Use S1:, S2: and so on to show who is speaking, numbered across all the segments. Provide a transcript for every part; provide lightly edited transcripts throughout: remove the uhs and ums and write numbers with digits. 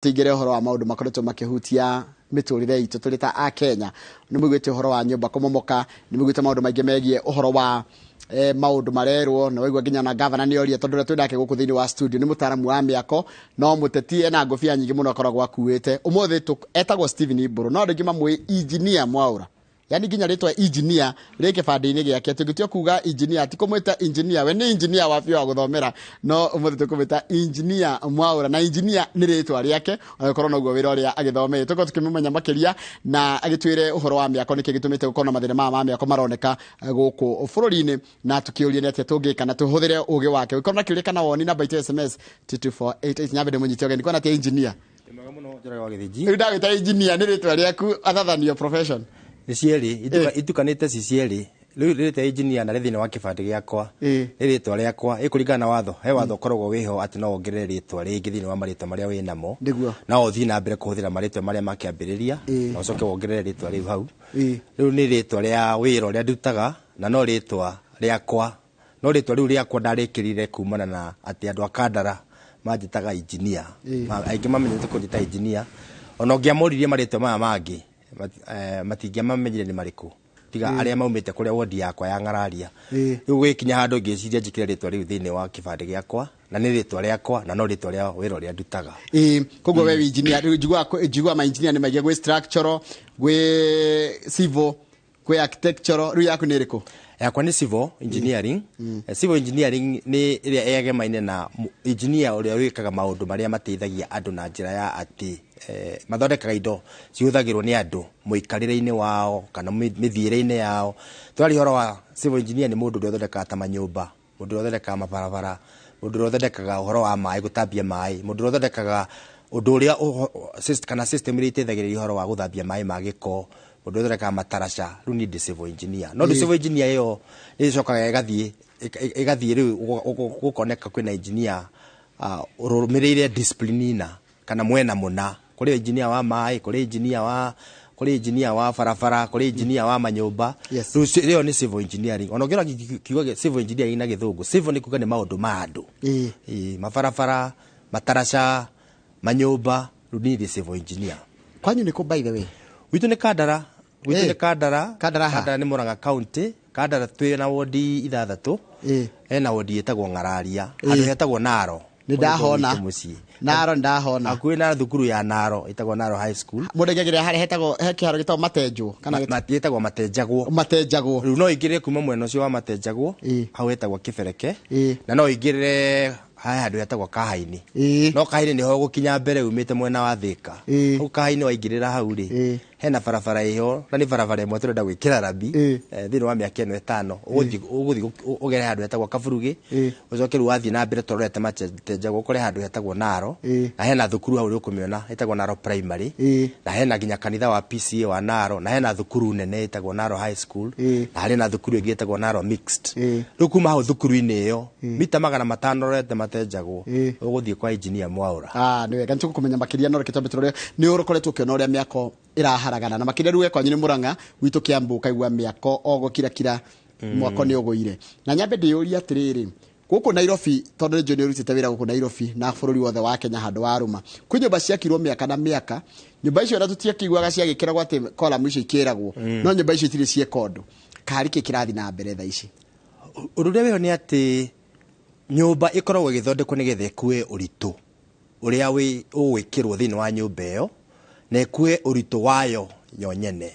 S1: Tũingĩre ũhoro wa maũndũ makoretwo makĩhutia mĩtũrĩre itũ tũrĩ ta Akenya. Nĩ mũiguĩte ũhoro wa nyũmba kũmomoka, nĩ mũiguĩte maũndũ maingĩ megiĩ ũhoro wa maũndũ marerwo, na waigua nginya na gavana nĩ oria tondũ ũrĩa twĩ nake gũkũ thĩinĩ wa studio nĩ mũtaaramu wa mĩako, no mũteti ena ngũbia nyingĩ mũno akoragwo akuĩte. Ũmũthĩ etagwo Stephen Mbũrũ, no andũ aingĩ mamũĩ Engineer Mwaũra. Yani nginya rĩtwa engineer rĩ kĩbandĩ-inĩ gĩake, tũngĩtua kuga engineer ti kũmwĩta engineer, we nĩ engineer wa biũ wa gũthomera, no ũmũthĩ tũkũmwĩta Engineer Mwaũra, na engineer nĩ rĩtwa rĩake agĩkorwo noguo wĩra ũrĩa agĩthomeire. Tũkorwo tũkĩmũmenya makĩria na agĩtwĩre ũhoro wa mĩako, nĩkĩ gĩtũmĩte gũkorwo na mathĩna maya ma mĩako maroneka gũkũ bũrũri-inĩ, na tũkĩũrie nĩ atĩa tũngĩka na tũhũthĩre ũgĩ wake. Ũngĩkorwo na kĩũria kana woni, namba itũ ya SMS 22488. Nyambe ndĩmũnyite ũgeni kuona atĩ engineer.
S2: Nĩ mwega mũno Njoroge wa Gĩthĩnji.
S1: Rĩu ndagwĩta engineer nĩ rĩtwa rĩaku other than your profession.
S2: Nĩ cierĩ, itukanĩte ci cierĩ. Rĩu rĩrĩte engineer na rĩ thĩinĩ wa kĩbandĩ gĩakwa. Nĩ rĩtwa rĩakwa, ĩkũringana na watho. He watho ũkoragwo wĩho atĩ no wongerere rĩtwa rĩngĩ thĩinĩ wa marĩtwa marĩa wĩ namo. No ũthiĩ na mbere kũhũthĩra marĩtwa marĩa ma kĩambĩrĩria, na ũcoke wongerere rĩtwa rĩu hau. Rĩu nĩ rĩtwa rĩa wĩra ũrĩa ndutaga, na no rĩtwa rĩakwa. No rĩtwa rĩu rĩakwa ndarĩkĩrire kumana na atĩ andũ a Kandara manjĩtaga engineer. Aingĩ mamenyete kũnjĩta engineer. Ona ũngĩamoririe marĩtwa maya mangĩ, matingĩamamenyire nĩ marĩkũ. Tiga arĩa maumĩte kũrĩa wodi yakwa ya Ng'araria. Rĩu gũgĩkinya handũ ngĩciria njĩkĩre rĩtwa rĩu thĩinĩ wa kĩbandĩ gĩakwa, na nĩ rĩtwa rĩakwa, na no rĩtwa rĩa wĩra ũrĩa ndutaga.
S1: Koguo we wĩ engineer, rĩu njiguaga ma engineer nĩ maingĩ, gwĩ structural, gwĩ civil, kwĩ architectural, rĩu yaku nĩ ĩrĩkũ?
S2: Yakwa nĩ civil engineering. Civil engineering nĩ ĩrĩa ĩgemaine na engineer ũrĩa wĩkaga maũndũ marĩa mateithagia andũ na njĩra ya atĩ mathondekaga indo cihũthagĩrwo nĩ andũ mũikarĩre-inĩ wao kana mĩthiĩre-inĩ yao. Twaria ũhoro wa civil engineer nĩ mũndũ ũrĩa ũthondekaga ta manyũmba, mũndũ ũrĩa ũthondekaga mabarabara, mũndũ ũrĩa ũthondekaga ũhoro wa maĩ, gũtambia maĩ, mũndũ ũrĩa ũthondekaga ũndũ ũrĩa kana system iria iteithagĩrĩria ũhoro wa gũthambia maĩ ma gĩko, mũndũ ũrĩa ũthondekaga mataraca. Rĩu niĩ ndĩ civil engineer. No ndĩ civil engineer ĩyo nĩ ĩcokaga ĩgathiĩ rĩu gũkoneka kwĩna engineer ũrũmĩrĩire discipline ina kana mwena mũna. Kũrĩ engineer wa maĩ, kũrĩ engineer wa barabara, kũrĩ engineer wa manyũmba. Rĩu ĩyo nĩ civil engineering. Ona ũngĩrora kiugo gĩa civil engineering na gĩthũngũ, civil nĩ kuga nĩ maũndũ ma andũ. Mabarabara, mataraca, manyũmba, rĩu niĩ ndĩ civil engineer.
S1: Kwanyu nĩ kũ, by the way?
S2: Gwitũ nĩ Kandara. Gwitũ nĩ Kandara.
S1: Kandara ha?
S2: Kandara nĩ Murang'a County. Kandara twĩ na wodi ithathatũ. Hena wodi ĩtagwo Ng'araria. Handũ hetagwo Naro.
S1: Nĩ ndahona.
S2: Kũrĩa gwitũ mũciĩ.
S1: Naro nĩ ndahona.
S2: Hakuhĩ na thukuru ya Naro, ĩtagwo Naro High School.
S1: Mũndũ aingagĩrĩra harĩa hetagwo, he kĩharo gĩtagwo Matenjwo, kana
S2: Gĩtagwo Matenjagwo.
S1: Matenjagwo.
S2: Rĩu no ingĩrĩre kuma mwena ũcio wa Matenjagwo, hau hetagwo Kĩbereke. Na no ingĩrĩre haha handũ hetagwo Kahaini. No Kahaini nĩho gũkinya mbere umĩte mwena wa Thĩka. Hau Kahaini waingĩrĩra hau rĩ, hena barabara ĩho, na nĩ barabara ĩmwe tũrenda gwĩkĩra rami, thĩinĩ wa mĩaka ĩno ĩtano. Ũgũthiĩ ũgere handũ hetagwo Kaburugi, ũcoke rĩu wathiĩ na mbere tũrorete Matenjagwo, ũkore handũ hetagwo Naro, na hena thukuru hau ũkũmĩona ĩtagwo Naro Primary, na hena nginya kanitha wa PCA wa Naro, na hena thukuru nene ĩtagwo Naro High School, na harĩ na thukuru ĩngĩ ĩtagwo Naro Mixed. Rĩu kuma hau thukuru-inĩ ĩyo, mita 500 ũrorete Matenjagwo, ũgũthiĩ kwa Engineer Mwaũra.
S1: Nĩ wega, nĩ tũgũkũmenya makĩria, no reke twambe tũrore nĩ ũkoretwo ũkĩona ũrĩa mĩako ĩraharagana, na makĩria rĩu we kwanyu nĩ Murang'a, gwitũ Kiambu ũkaigua mĩako o gũkirakira, mwako nĩ ũgũire. Na nyambe ndĩyũrie atĩrĩrĩ, gũkũ Nairobi, tondũ nĩ njũĩ nĩ ũrutĩte wĩra gũkũ Nairobi na bũrũri wothe wa Kenya handũ wa rũma, kwĩ nyũmba ciakirwo mĩaka na mĩaka, nyũmba icio na tũtiakĩiguaga ciagĩkĩragwo atĩ column icio ikĩragwo, no nyũmba icio itirĩ cieka ũndũ. Karĩ kĩ kĩrathiĩ na mbere thaa ici?
S2: Ũndũ ũrĩa wĩho nĩ atĩ nyũmba ĩkoragwo ĩgĩthondekwo nĩgetha ĩkue ũritũ ũrĩa ũgwĩkĩrwo thĩinĩ wa nyũmba ĩyo, na ĩkue ũritũ wayo yo nyene.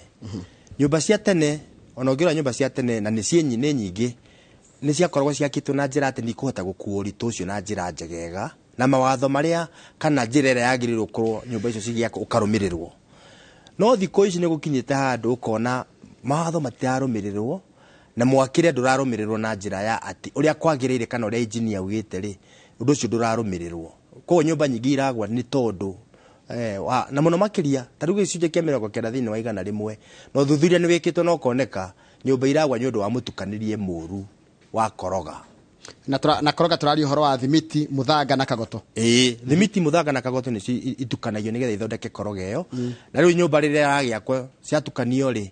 S2: Nyũmba cia tene, ona ũngĩrora nyũmba cia tene, na nĩ nyingĩ, nĩ ciakoragwo ciakĩtwo na njĩra atĩ nĩ ikũhota gũkua ũritũ ũcio na njĩra njegega, na mawatho marĩa kana njĩra ĩrĩa yagĩrĩirwo gũkorwo nyũmba icio cigĩakwo ũkarũmĩrĩrwo. No thikũ ici nĩ gũkinyĩte handũ ũkona mawatho matirarũmĩrĩrwo, na mwakĩre ndũrarũmĩrĩrwo na njĩra ya atĩ ũrĩa kwagĩrĩire kana ũrĩa engineer augĩte rĩ, ũndũ ũcio ndũrarũmĩrĩrwo. Koguo nyũmba nyingĩ iragwa nĩ tondũ, na mũno makĩria, ta rĩu gĩcunjĩ kĩa mĩrongo kenda thĩinĩ wa igana rĩmwe, na ũthuthuria nĩ wĩkĩtwo na ũkoneka, nyũmba iragwa nĩ ũndũ wa mũtukanĩrie mũru wa koroga.
S1: Na koroga tũraria ũhoro wa thimiti, mũthanga na kagoto.
S2: Ĩĩ, thimiti, mũthanga na kagoto nĩcio itukanagio nĩgetha ithondeke koroga ĩyo. Na rĩu nyũmba rĩrĩa ĩragĩakwo ciatukanio rĩ,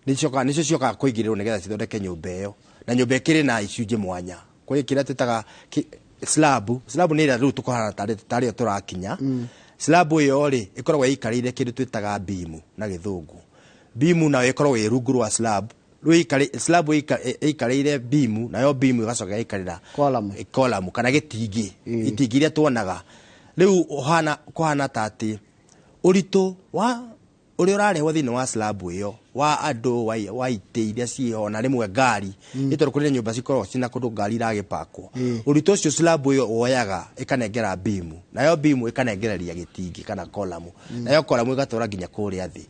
S2: nĩcio ciokaga kũigĩrĩrwo nĩgetha cithondeke nyũmba ĩyo. Na nyũmba ĩkĩrĩ na icunjĩ mwanya. Kũrĩ kĩrĩa twĩtaga slab. Slab nĩ ĩrĩa rĩu tũkũhana tarĩ yo tũrakinya. Slab ĩyo rĩ ĩkoragwo ĩikarĩire kĩndũ twĩtaga beam na gĩthũngũ. Beam nayo ĩkoragwo ĩ rungu rwa slab. Rĩu slab ĩikarĩire beam, nayo beam ĩgacoka ĩgaikarĩra
S1: Column.
S2: Column kana gĩtingĩ, itingĩ iria tuonaga rĩu ũhana kũhana ta atĩ ũritũ wa ũrĩa ũrarehwo thĩinĩ wa slab ĩyo wa andũ wa itĩ iria ciĩho na rĩmwe ngari, nĩ tondũ kũrĩ na nyũmba cikoragwo cina kũndũ ngari iragĩpakwo. Ũritũ ũcio slab ĩyo woyaga ĩkanengera beam, nayo beam ĩkanengereria gĩtingĩ kana column, nayo column ĩgatwara nginya kũrĩa thĩ.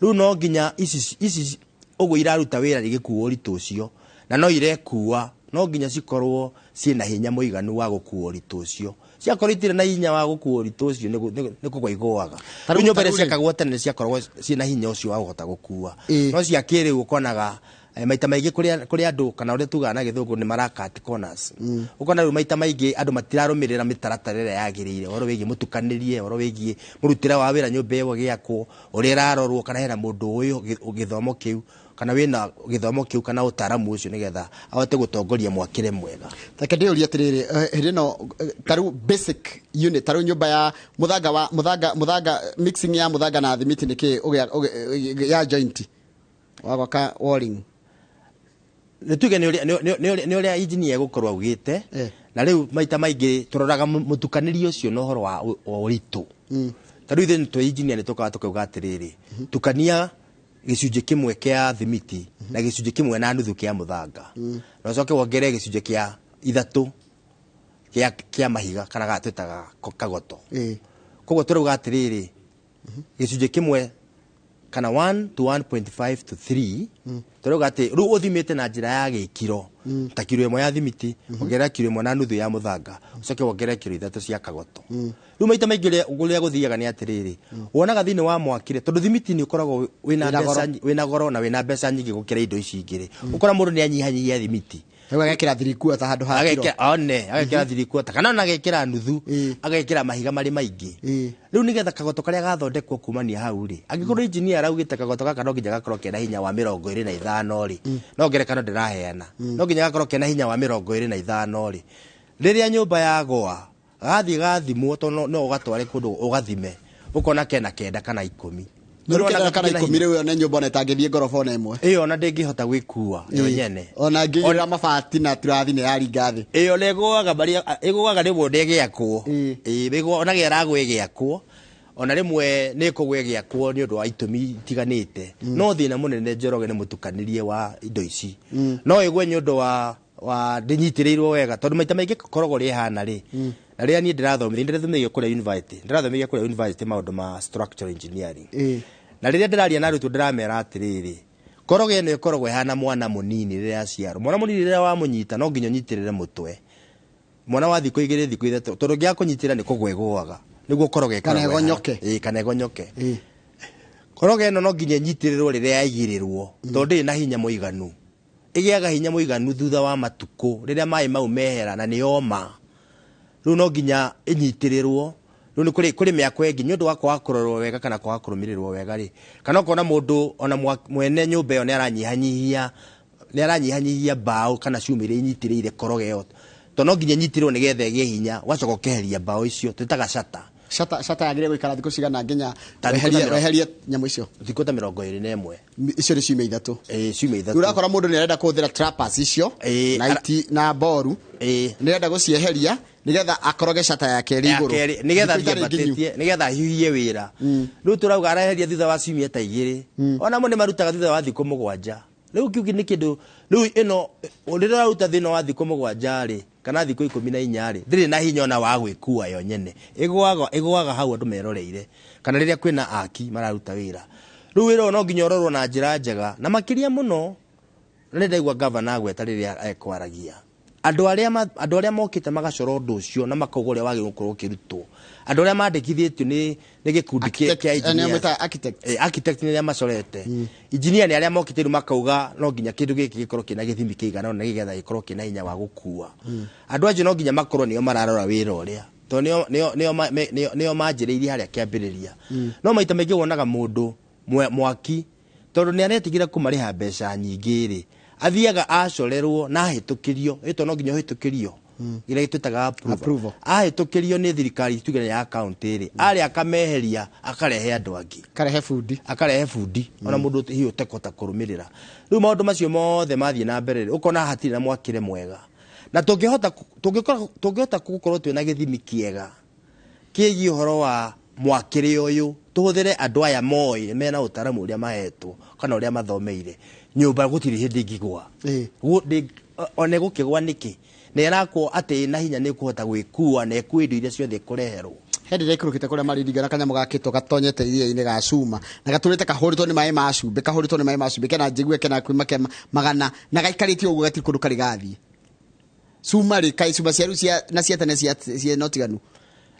S2: Rĩu no nginya ici ũguo iraruta wĩra igĩkua ũritũ ũcio, na no irekua, no nginya cikorwo ciĩna hinya mũiganu wa gũkua ũritũ ũcio. Ciakorwo itirĩ na hinya wa gũkua ũritũ ũcio, nĩ kũgwa igũaga. Rĩu nyũmba iria ciakagwo tene nĩ ciakoragwo ciĩna hinya ũcio wa kũhota gũkua, no cia kĩrĩu ũkonaga maita maingĩ kũrĩ andũ kana ũrĩa tugaga na gĩthũngũ nĩ mara cut corners. Ũkona rĩu maita maingĩ andũ matirarũmĩrĩra mĩtaratara ĩrĩa yagĩrĩire, ũhoro wĩgiĩ mũtukanĩrie, ũhoro wĩgiĩ mũrutĩre wa wĩra nyũmba ĩyo ĩgĩakwo, ũrĩa ĩrarorwo, kana hena mũndũ ũĩ gĩthomo kĩu, kana wĩna gĩthomo kĩu kana ũtaaramu ũcio nĩgetha ahote gũtongoria mwakĩre mwega.
S1: Reke ndĩũrie atĩrĩrĩ, hĩndĩ ĩno, ta rĩu basic unit, ta rĩu nyũmba ya mũthanga wa mũthanga, mũthanga mixing ya mũthanga na thimiti nĩ kĩ ya joint wa gwaka walling?
S2: Nĩ tuge nĩ ũrĩa engineer egũkorwo augĩte. Na rĩu maita maingĩ tũroraga mũtukanĩrio ũcio na ũhoro wa ũritũ. Ta rĩu ithuĩ twĩ engineer nĩ tũkaga tũkauga atĩrĩrĩ, tukania gĩcunjĩ kĩmwe kĩa thimiti na gĩcunjĩ kĩmwe na nuthu kĩa mũthanga, na ũcoke wongerere gĩcunjĩ kĩa ithatũ kĩa mahiga kana gaya twĩtaga kagoto. Koguo tũrauga atĩrĩrĩ, gĩcunjĩ kĩmwe kana 1 to 1.5 to 3, tũrauga atĩ rĩu ũthimĩte na njĩra ya gĩkiro, ta kiro ĩmwe ya thimiti, ongerera kiro ĩmwe na nuthu ya mũthanga, ũcoke wongerere kiro ithatũ cia kagoto. Rĩu maita maingĩ ũrĩa gũthiaga nĩ atĩrĩrĩ, wonaga thĩinĩ wa mwakire, tondũ thimiti nĩ ũkoragwo wĩna
S1: Wĩna goro.
S2: mbeca wĩna goro na wĩna mbeca nyingĩ gũkĩra indo ici ingĩ rĩ, ũkora mũndũ nĩ anyihanyihia thimiti.
S1: Rĩu agekĩra thirikuota handũ ha kiro.
S2: Agekĩra, one, agekĩra thirikuota, kana ona agekĩra nuthu, agekĩra mahiga marĩ maingĩ. Rĩu nĩgetha kagoto karĩa gathondekwo kumania hau rĩ, angĩkorwo engineer araugĩte kagoto gaka no nginya gakorwo kena hinya wa mĩrongo ĩrĩ na ithano rĩ, no ngerekano ndĩraheana, no nginya gakorwo kena hinya wa mĩrongo ĩrĩ na ithano rĩ, rĩrĩa nyũmba yagwa, gathiĩ gathimwo, tondũ no ũgatware kũndũ ũgathime, ũkona kena 9 kana 10.
S1: Nĩ
S2: Nĩ
S1: kenda
S2: ũrona
S1: kana
S2: gakĩra
S1: 10
S2: hinya.
S1: rĩu ĩyo nĩ nyũmba ona ĩtangĩthiĩ ngoroba ona ĩmwe.
S2: Ĩyo ona ndĩngĩhota gwĩkua yo nyene.
S1: Ona ĩngĩigĩrĩra mabati na turathi nĩ yaringa thĩ.
S2: Ĩyo nĩ ĩgũaga marĩa, ĩgũaga rĩmwe nĩ ĩgĩakwo. Ĩgũaga, ona ĩragwa ĩgĩakwo. Ona rĩmwe nĩ ĩkũgwa ĩgĩakwo nĩ ũndũ wa itũmi itiganĩte. No thĩna mũnene Njoroge nĩ mũtukanĩrie wa indo ici. No ĩgwe nĩ ũndũ wa ndĩnyitĩrĩirwo wega, tondũ maita maingĩ korogwo rĩhana rĩ. Na rĩrĩa niĩ ndĩrathomithia, ndĩrathomithia kũrĩa university, ndĩrathomithia kũrĩa university maũndũ ma structural engineering. Na rĩrĩa ndĩraria na arutwo ndĩramera atĩrĩrĩ, korogo ĩno ĩkoragwo ĩhana mwana mũnini rĩrĩa aciarwo. Mwana mũnini rĩrĩa wamũnyita no nginya ũnyitĩrĩre mũtwe. Mwana wa thikũ igĩrĩ, thikũ ithatũ, tondũ ũngĩaga kũnyitĩrĩra nĩ kũgwa ĩgũaga. Nĩguo korogo ĩkoragwo
S1: Kana
S2: ĩhana.
S1: ĩgonyoke.
S2: Kana ĩgonyoke. Korogo ĩno no nginya ĩnyitĩrĩrwo rĩrĩa yaigĩrĩrwo, tondũ ndĩrĩ na hinya mũiganu. Ĩgĩaga hinya mũiganu thutha wa matukũ, rĩrĩa maĩ mau mehera na nĩ yoma. Rĩu no nginya ĩnyitĩrĩrwo. Rĩu nĩ kũrĩ mĩako ĩngĩ nĩ ũndũ wa kwaga kũrorwo wega kana kwaga kũrũmĩrĩrwo wega rĩ, kana ũkona mũndũ ona mwene nyũmba ĩyo nĩ aranyihanyihia mbaũ kana cuma iria inyitĩrĩire korogo ĩyo, tondũ no nginya ĩnyitĩrĩrwo nĩgetha ĩgĩe hinya, ũgacoka ũkeheria mbaũ icio, twĩtaga shutter.
S1: Shutter yagĩrĩire gũikara thikũ cigana nginya
S2: Ta thikũ ta mĩrongo
S1: weherie nyamũ icio?
S2: Thikũ ta mĩrongo ĩrĩ na ĩmwe.
S1: Icio nĩ ciumia ithatũ.
S2: Ciumia ithatũ.
S1: Rĩu ũrakora mũndũ nĩ arenda kũhũthĩra trappers icio, na iti, na boru. Nĩ arenda gũcieheria nĩgetha akoroge shutter yake ĩrĩ
S2: Ya
S1: igũrũ.
S2: kerĩ, nĩgetha
S1: Thikũ itarĩ
S2: athiĩ
S1: nginyu.
S2: ambatĩtie, nĩgetha ahiũhie wĩra. Rĩu tũrauga areheria thutha wa ciumia ta igĩrĩ. Ona mo nĩ marutaga thutha wa thikũ mũgwanja. Rĩu kĩu nĩ kĩndũ, rĩu ĩno, rĩrĩa ũraruta thĩna wa thikũ mũgwanja rĩ, kana thikũ ikũmi na inya rĩ, ndĩrĩ na hinya ona wa gwĩkua yo nyene. Ĩgũaga hau andũ meroreire, kana rĩrĩa kwĩna aki mararuta wĩra. Rĩu wĩra ũyũ no nginya ũrorwo na njĩra njega, na makĩria mũno, na nĩ ndaigua gavana agweta rĩrĩa ekwaragia. Andũ arĩa mokĩte magacora ũndũ ũcio na makauga ũrĩa wagĩrĩirwo gũkorwo ũkĩrutwo. Andũ arĩa mandĩkithĩtio nĩ gĩkundi
S1: Architect,
S2: kĩa
S1: nĩ
S2: engineers.
S1: amwĩtaga architect.
S2: Architect nĩ arĩa macorete. Engineer nĩ arĩa mokĩte rĩu makauga no nginya kĩndũ gĩkĩ gĩkorwo kĩna gĩthimi kĩigana ũna nĩgetha gĩkorwo kĩna hinya wa gũkua. Andũ acio no nginya makorwo nĩo mararora wĩra ũrĩa. Tondũ nĩo manjĩrĩirie harĩa kĩambĩrĩria. No maita maingĩ wonaga mũndũ mwaki, tondũ nĩ aretigĩra kũmarĩha mbeca nyingĩ rĩ, athiaga acorerwo na ahĩtũkĩrio, ĩtondũ no nginya ũhĩtũkĩrio. Ĩrĩa twĩtaga approval.
S1: Approval.
S2: Ahĩtũkĩrio nĩ thirikari tuge ya county rĩ, arĩa akameheria akarehe andũ angĩ.
S1: Karehe bundi.
S2: Akarehe bundi ona mũndũ hihi ũtekũhota kũrũmĩrĩra. Rĩu maũndũ macio mothe mathiĩ na mbere rĩ, ũkona hatirĩ na mwakĩre mwega. Na tũngĩhota gũkorwo twĩna gĩthimi kĩega kĩgiĩ ũhoro wa mwakĩre ũyũ, tũhũthĩre andũ aya moĩ mena ũtaramu ũrĩa mahetwo kana ũrĩa mathomeire, nyũmba gũtirĩ hĩndĩ ĩngĩgwa. Ona ĩgũkĩgwa nĩkĩ? Na ĩrakwo atĩ ĩna hinya nĩ ĩkũhota gwĩkua na ĩkue indo iria ciothe ĩkũreherwo.
S1: He rĩrĩa ĩikũrũkĩte kũrĩa Maringa na kanyamũ gakĩtwo gatonyete iria-inĩ ga cuma na gatũrĩte kahũrĩtwo nĩ maĩ ma cumbĩ, kahũrĩtwo nĩ maĩ ma cumbĩ, kena njigue kena kwima ke magana na gaikarĩtio ũguo gatirĩ kũndũ karĩ gathiĩ. Cuma rĩ, kaĩ cuma cia rĩu cia na cia tene cia no tiganu,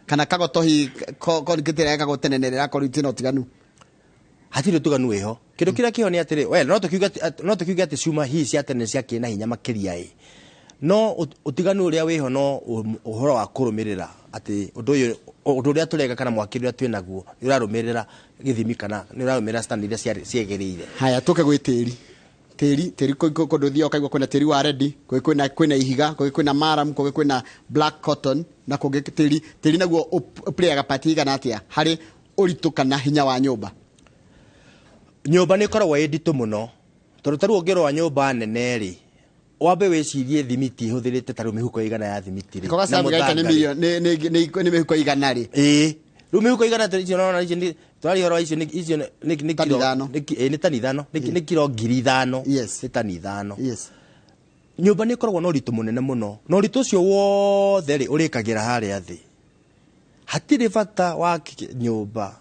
S1: kana kagoto hihi konkitĩra gekagwo tene na ĩrakorwo itirĩ na ũtiganu?
S2: Hatirĩ ũtiganu wĩho. Kĩndũ kĩrĩa kĩho nĩ atĩrĩ, well, no tũkiuge atĩ cuma hihi cia tene ciakĩrĩ na hinya makĩria ĩ, no ũtiganu ũrĩa wĩho no ũhoro wa kũrũmĩrĩra atĩ ũndũ ũyũ, ũndũ ũrĩa tũreka kana mwaki ũrĩa twĩ naguo nĩ ũrarũmĩrĩra gĩthimi kana nĩ ũrarũmĩrĩra standard iria ciagĩrĩire.
S1: Haya, tũke gwĩ tĩri. Tĩri kũndũ ũthiaga ũkaigua kwĩna tĩri wa ready, kũngĩ kwĩna ihiga, kũngĩ kwĩna maram, kũngĩ kwĩna black cotton, na kũngĩ tĩri naguo ũplayaga part igana atĩa harĩ ũritũ kana hinya wa nyũmba?
S2: Nyũmba nĩ ĩkoragwo ĩ nditũ mũno, tondũ ta rĩu ũngĩrora nyũmba nene rĩ, wambe wĩcirie thimiti ĩhũthĩrĩte ta rĩu mĩhuko igana ya thimiti rĩ,
S1: Ko
S2: na
S1: gacabu gaka nĩ
S2: mũthanga rĩ.
S1: milioni, nĩ mĩhuko igana rĩ.
S2: Ĩĩ. Rĩu mĩhuko igana tũ icio ũrona icio nĩ, tũraria ũhoro wa icio nĩ, icio nĩ
S1: Tani
S2: kiro,
S1: ithano.
S2: nĩ ĩĩ, nĩ tani ithano, nĩ kiro 5,000. Nĩ tani ithano. Nyũmba nĩ ĩkoragwo na ũritũ mũnene mũno, na ũritũ ũcio wothe rĩ, ũrĩkagĩra harĩa thĩ. Hatirĩ bata wa nyũmba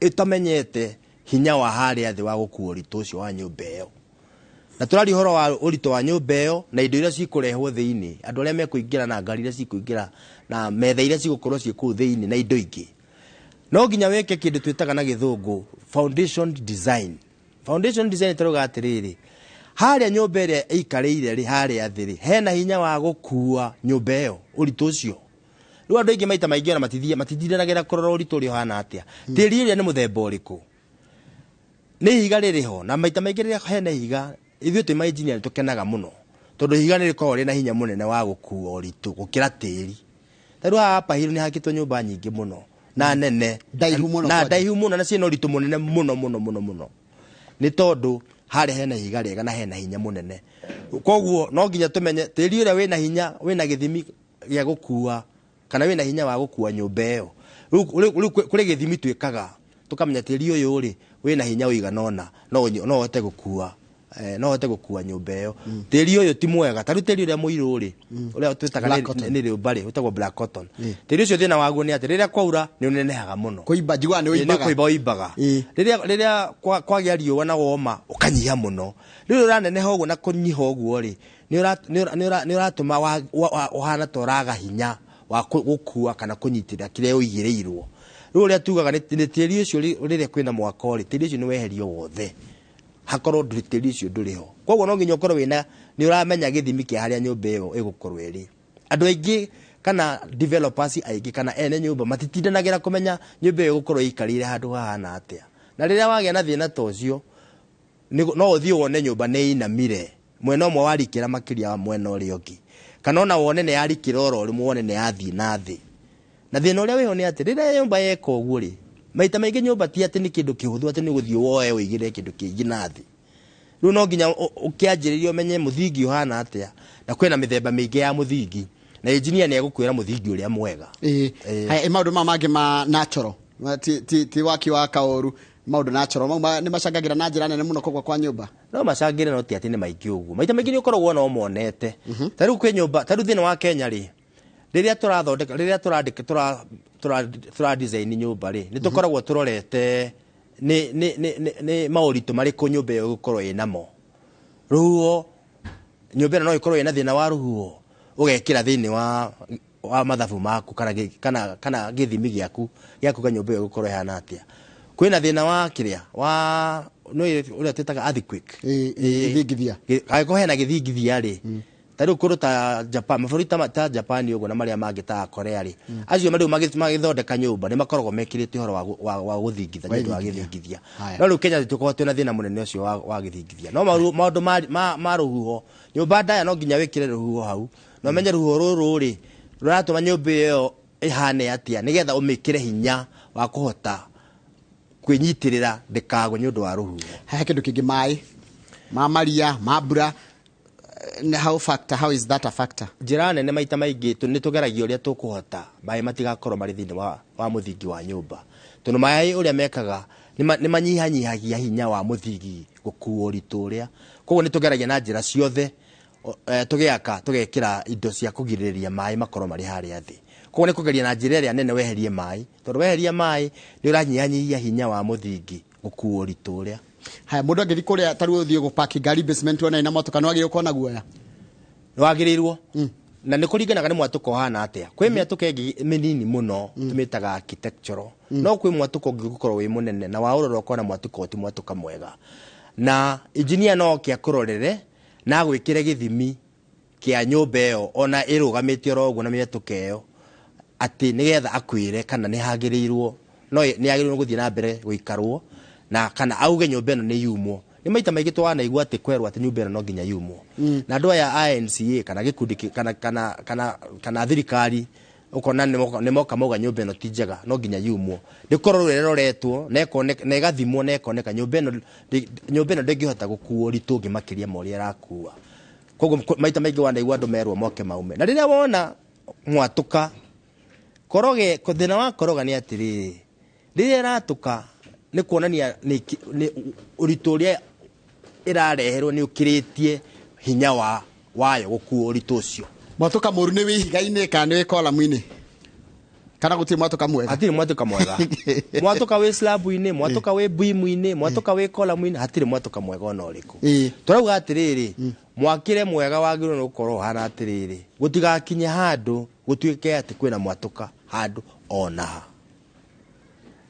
S2: ĩtamenyete hinya wa harĩa thĩ wa gũkua ũritũ ũcio wa nyũmba ĩyo. Na tũraria ũhoro wa ũritũ wa nyũmba ĩyo na indo iria cikũrehwo thĩinĩ, andũ arĩa mekũingĩra na ngari iria cikũingĩra na metha iria cigũkorwo ciĩ kũu thĩinĩ na indo ingĩ. No nginya wĩke kĩndũ twĩtaga na gĩthũngũ foundation design. Foundation design tũrauga atĩrĩrĩ, harĩa nyũmba ĩrĩa ĩikarĩire rĩ, harĩa thĩ rĩ, hena hinya wa gũkua nyũmba ĩyo ũritũ ũcio. Rĩu andũ aingĩ maita maingĩ ona matitindanagĩra kũrora ũritũ ũrĩa ũhana atĩa. Tĩri ũrĩa nĩ mũthemba ũrĩkũ? Nĩ ihiga rĩrĩ ho, na maita maingĩ rĩrĩa hena ihiga, ithuĩ twĩ ma engineer nĩ tũkenaga mũno, tondũ ihiga nĩ rĩkoragwo rĩna hinya mũnene wa gũkua ũritũ gũkĩra tĩri. Ta rĩu haha Upper Hill nĩ hakĩtwo nyũmba nyingĩ mũno na nene,
S1: Ndaihu mũno
S2: na
S1: kwanja.
S2: ndaihu mũno, na ciĩna ũritũ mũnene mũno mũno mũno mũno, nĩ tondũ harĩa hena ihiga rĩega na hena hinya mũnene. Koguo no nginya tũmenye tĩri ũrĩa wĩna hinya, wĩna gĩthimi gĩa gũkua kana wĩna hinya wa gũkua nyũmba ĩyo. Rĩu kũrĩ gĩthimi twĩkaga tũkamenya tĩri ũyũ rĩ wĩna hinya ũigana ũna, no ũhote gũkua, no ũhote gũkua nyũmba ĩyo. Tĩri ũyũ ti mwega, ta rĩu tĩri ũrĩa mũirũ rĩ, ũrĩa twĩtaga
S1: Black cotton.
S2: nĩ rĩũmba rĩ, wĩtagwo black cotton. Tĩri ũcio thĩna waguo nĩ atĩ rĩrĩa kwaura nĩ ũnenehaga mũno.
S1: Kũimba, njiguaga nĩ
S2: Nĩ
S1: ũimbaga.
S2: kũimba ũimbaga. Rĩrĩa kwagĩa riũa na woma ũkanyiha mũno. Rĩu ũraneneha ũguo na kũnyiha ũguo rĩ, nĩ ũratũma ũhana ta ũraga hinya wa gũkua kana kũnyitĩrĩra kĩrĩa ũigĩrĩirwo. Rĩu ũrĩa tugaga nĩ tĩri ũcio rĩrĩa kwĩna mwako rĩ, tĩri ũcio nĩ weherio wothe. Hakorwo ndũrĩ tĩri ũcio ndũrĩ ho. Koguo no nginya ũkorwo wĩna, nĩ ũramenya gĩthimi kĩa harĩa nyũmba ĩyo ĩgũkorwo ĩrĩ. Andũ aingĩ kana developers aingĩ kana ene nyũmba matitindanagĩra kũmenya nyũmba ĩyo ĩgũkorwo ĩikarĩire handũ hahana atĩa. Na rĩrĩa wagĩa na thĩna ta ũcio, no ũthiĩ wone nyũmba nĩ ĩinamire, mwena ũmwe warikĩra makĩria wa mwena ũrĩa ũngĩ, kana ona wone nĩ yarikĩra oro rĩmwe, wone nĩ yathiĩ na thĩ. Na thĩna ũrĩa wĩho nĩ atĩ rĩrĩa nyũmba yeka ũguo rĩ, maita maingĩ nyũmba ti atĩ nĩ kĩndũ kĩhũthũ atĩ nĩ ũgũthiĩ woe ũigĩrĩre kĩndũ kĩngĩ na thĩ. Rĩu no nginya ũkĩanjĩrĩrie ũmenye mũthingi ũhana atĩa, na kwĩna mĩthemba mĩingĩ ya mũthingi, na engineer nĩ egũkwĩra mũthingi ũrĩa mwega.
S1: Haya, maũndũ maya mangĩ ma natural, ti waki wa kaũru, maũndũ natural mau nĩ macangagĩra na njĩra nene mũno kũgwa kwa nyũmba.
S2: No macangĩre, no ti atĩ nĩ maingĩ ũguo. Maita maingĩ nĩ ũkoragwo no monete. Ta rĩu kwĩ nyũmba, ta rĩu thĩinĩ wa Kenya rĩ, rĩrĩa tũrathondeka, rĩrĩa tũrandĩka, tũra design nyũmba rĩ, nĩ tũkoragwo tũrorete nĩ maũritũ marĩkũ nyũmba ĩyo ĩgũkorwo ĩnamo. Rũhuho, nyũmba ĩno no ĩkorwo ĩna thĩna wa rũhuho, ũgekĩra thĩinĩ wa mathabu maku kana gĩthimi gĩaku gĩa kuga nyũmba ĩyo ĩgũkorwo ĩhana atĩa. Kwĩna thĩna wa kĩrĩa, wa, nĩ ũrĩa twĩtaga earthquake.
S1: Gĩthingithia.
S2: Angĩkorwo hena gĩthingithia rĩ, Ta rĩu kũndũ ta Japan, mabũrũri ta Japan ũguo na marĩa mangĩ ta Korea rĩ, acio marĩu magĩthondeka nyũmba nĩ makoragwo mekĩrĩte ũhoro wa gũthingitha nĩ ũndũ wa gĩthingithia. No rĩu Kenya tũkoragwo twĩna thĩna mũnene ũcio wa gĩthingithia. No maũndũ ma rũhuho, nyũmba ndaya no nginya wĩkĩre rũhuho hau, na ũmenye rũhuho rũrũ rĩ rũratũma nyũmba ĩyo ĩhane atĩa, nĩgetha ũmĩkĩre hinya wa kũhota kwĩnyitĩrĩra ndĩkagwe nĩ ũndũ wa rũhuho.
S1: He kĩndũ kĩngĩ, maĩ ma maria ma mbura, how factor, how is that a factor?
S2: Njĩra nene maita maingĩ nĩ tũgeragia ũrĩa tũkũhota maĩ matigakorwo marĩ thĩinĩ wa mũthingi wa nyũmba, tondũ maĩ ũrĩa mekaga nĩ manyihanyihagia hinya wa mũthingi gũkuo ũritũ ũrĩa. Koguo nĩ tũgeragia na njĩra ciothe, tũgĩaka tũgekĩra indo cia kũgirĩrĩria maĩ makorwo marĩ harĩa thĩ. Koguo nĩ kũgeria na njĩra ĩrĩa nene weherie maĩ, tondũ weheria maĩ nĩ ũranyihanyihia hinya wa mũthingi gũkuo ũritũ ũrĩa.
S1: Haya, mũndũ angĩthiĩ kũrĩa ta rĩu ũthiĩ gũpaki ngari basement wona ĩna motoka, nĩ wagĩrĩirwo kuona guoya?
S2: Nĩ wagĩrĩirwo. Na nĩ kũringanaga nĩ mwatũka ũhana atĩa. Kwĩ mĩatũka ĩngĩ mĩnini mũno tũmĩtaga architectural, no kwĩ mwatũka ũngĩ gũkorwo wĩ mũnene na waũrora ũkona mwatũka ũyũ ti mwatũka mwega, na engineer no oke akũrorere na agwĩkĩre gĩthimi kĩa nyũmba ĩyo ona ĩrũgamĩte oro ũguo na mĩatũka ĩyo, atĩ nĩgetha akwĩre kana nĩ hagĩrĩirwo, no nĩ yagĩrĩirwo gũthiĩ na mbere gũikarwo, na kana auge nyũmba ĩno nĩ yumwo. Nĩ maita maingĩ twanaigua atĩ kwerwo atĩ nyũmba ĩno no nginya yumwo, na andũ aya a NCA kana gĩkundi kana thirikari ũkona nĩ moka mauga nyũmba ĩno ti njega, no nginya yumwo. Nĩ kũrorwo ĩroretwo na na ĩgathimwo na ĩkoneka nyũmba ĩno ndĩngĩhota gũkuo ũritũ ũngĩ makĩria ma ũrĩa ĩrakua. Koguo maita maingĩ wanaigua andũ merwo moke maume. Na rĩrĩa wona mwatũka koroge, thĩna wa koroga nĩ atĩrĩrĩ, rĩrĩa ĩratũka nĩ kuonania nĩ ũritũ ũrĩa ĩrareherwo nĩ ũkĩrĩtie hinya wayo gũkuo ũritũ ũcio.
S1: Mwatũka mũru nĩ wĩ ihiga-inĩ kana nĩ wĩ kolamu-inĩ? Kana gũtirĩ mwatũka mwega?
S2: Hatirĩ mwatũka mwega. Mwatũka wĩ slab-inĩ, mwatũka wĩ beam-inĩ, mwatũka wĩ kolamu-inĩ, hatirĩ mwatũka mwega ona ũrĩkũ. Tũrauga atĩrĩrĩ, mwakĩre mwega wagĩrĩirwo nĩ gũkorwo ũhana atĩrĩrĩ, gũtigakinye handũ gũtuĩke atĩ kwĩna mwatũka handũ ona ha.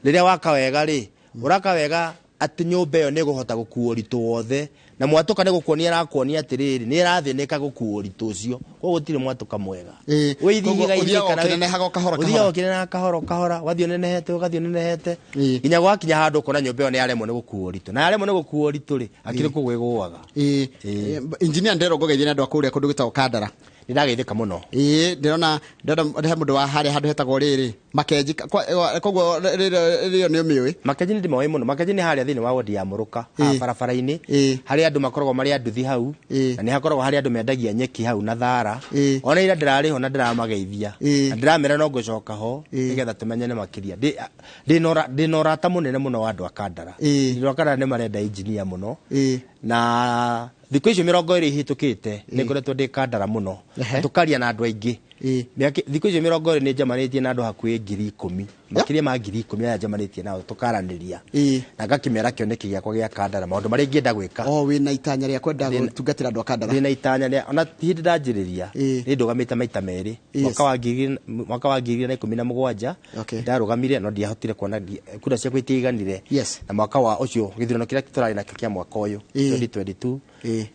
S2: Rĩrĩa waka wega rĩ, ũraka wega atĩ nyũmba ĩyo nĩ ĩgũhota gũkuo ũritũ wothe, na mwatũka nĩ gũkuonia ĩrakuonia atĩrĩrĩ, nĩ ĩrathĩnĩka gũkuo ũritũ ũcio. Koguo gũtirĩ mwatũka mwega. Wĩ
S1: Koguo
S2: ihiga-inĩ
S1: ũthiaga
S2: kana wĩ
S1: ũkĩnenehaga o kahora
S2: ũthiaga
S1: kahora.
S2: ũkĩnenehaga kahora kahora, ũgathiĩ ũnenehete, ũgathiĩ ũnenehete. Nginya gwakinya handũ ũkona nyũmba ĩyo nĩ yaremwo nĩ gũkuo ũritũ. Na yaremwo nĩ gũkuo ũritũ rĩ, akĩrĩ kũgwa ĩgũaga.
S1: Engineer Ndero ngũgeithie nĩ andũ a kũrĩa kũndũ gwĩtagwo Kandara.
S2: Nĩ ndageithĩka mũno.
S1: Ndĩrona he mũndũ wa harĩa handũ hetagwo rĩrĩ, Makenji, koguo rĩrĩ nĩ ũmĩũĩ?
S2: Makenji nĩ ndĩmoĩ mũno. Makenji nĩ harĩa thĩinĩ wa wodi ya Mũrũka, haha barabara-inĩ, harĩa andũ makoragwo marĩ anduthi hau, na nĩ hakoragwo harĩa andũ mendagia nyeki hau na thara. Ona ira ndĩrarĩ ho na ndĩramageithia. Na ndĩramera no ngũcoka ho, nĩgetha tũmenyane makĩria. Ndĩna ũrata mũnene mũno wa andũ a Kandara. Andũ a Kandara nĩ marenda engineer mũno. Na thikũ icio mĩrongo ĩrĩ ihĩtũkĩte, nĩ ngoretwo ndĩ Kandara mũno. Tũkaria na andũ aingĩ. Thikũ icio mĩrongo ĩrĩ nĩ njamanĩtie na andũ hakuhĩ 10,000. Makĩria ma 10,000 aya njamanĩtie nao tũkaranĩria. Na ngakĩmera kĩoneki gĩakwa gĩa Kandara, maũndũ marĩa ingĩenda gwĩka.
S1: O wĩna itanya rĩa kwenda gũtungatĩra andũ a Kandara?
S2: Ndĩna itanya rĩa, ona ti hĩndĩ ndanjĩrĩria, nĩ ndũgamĩte maita merĩ. Mwaka wa ngiri igĩrĩ na ikũmi na mũgwanja, ndarũgamire, no ndiahotire kuona kura ciakwa itiaiganire. Na mwaka wa ũcio, gĩthurano kĩrĩa tũrarĩ nakĩo kĩa mwaka ũyũ, 2022,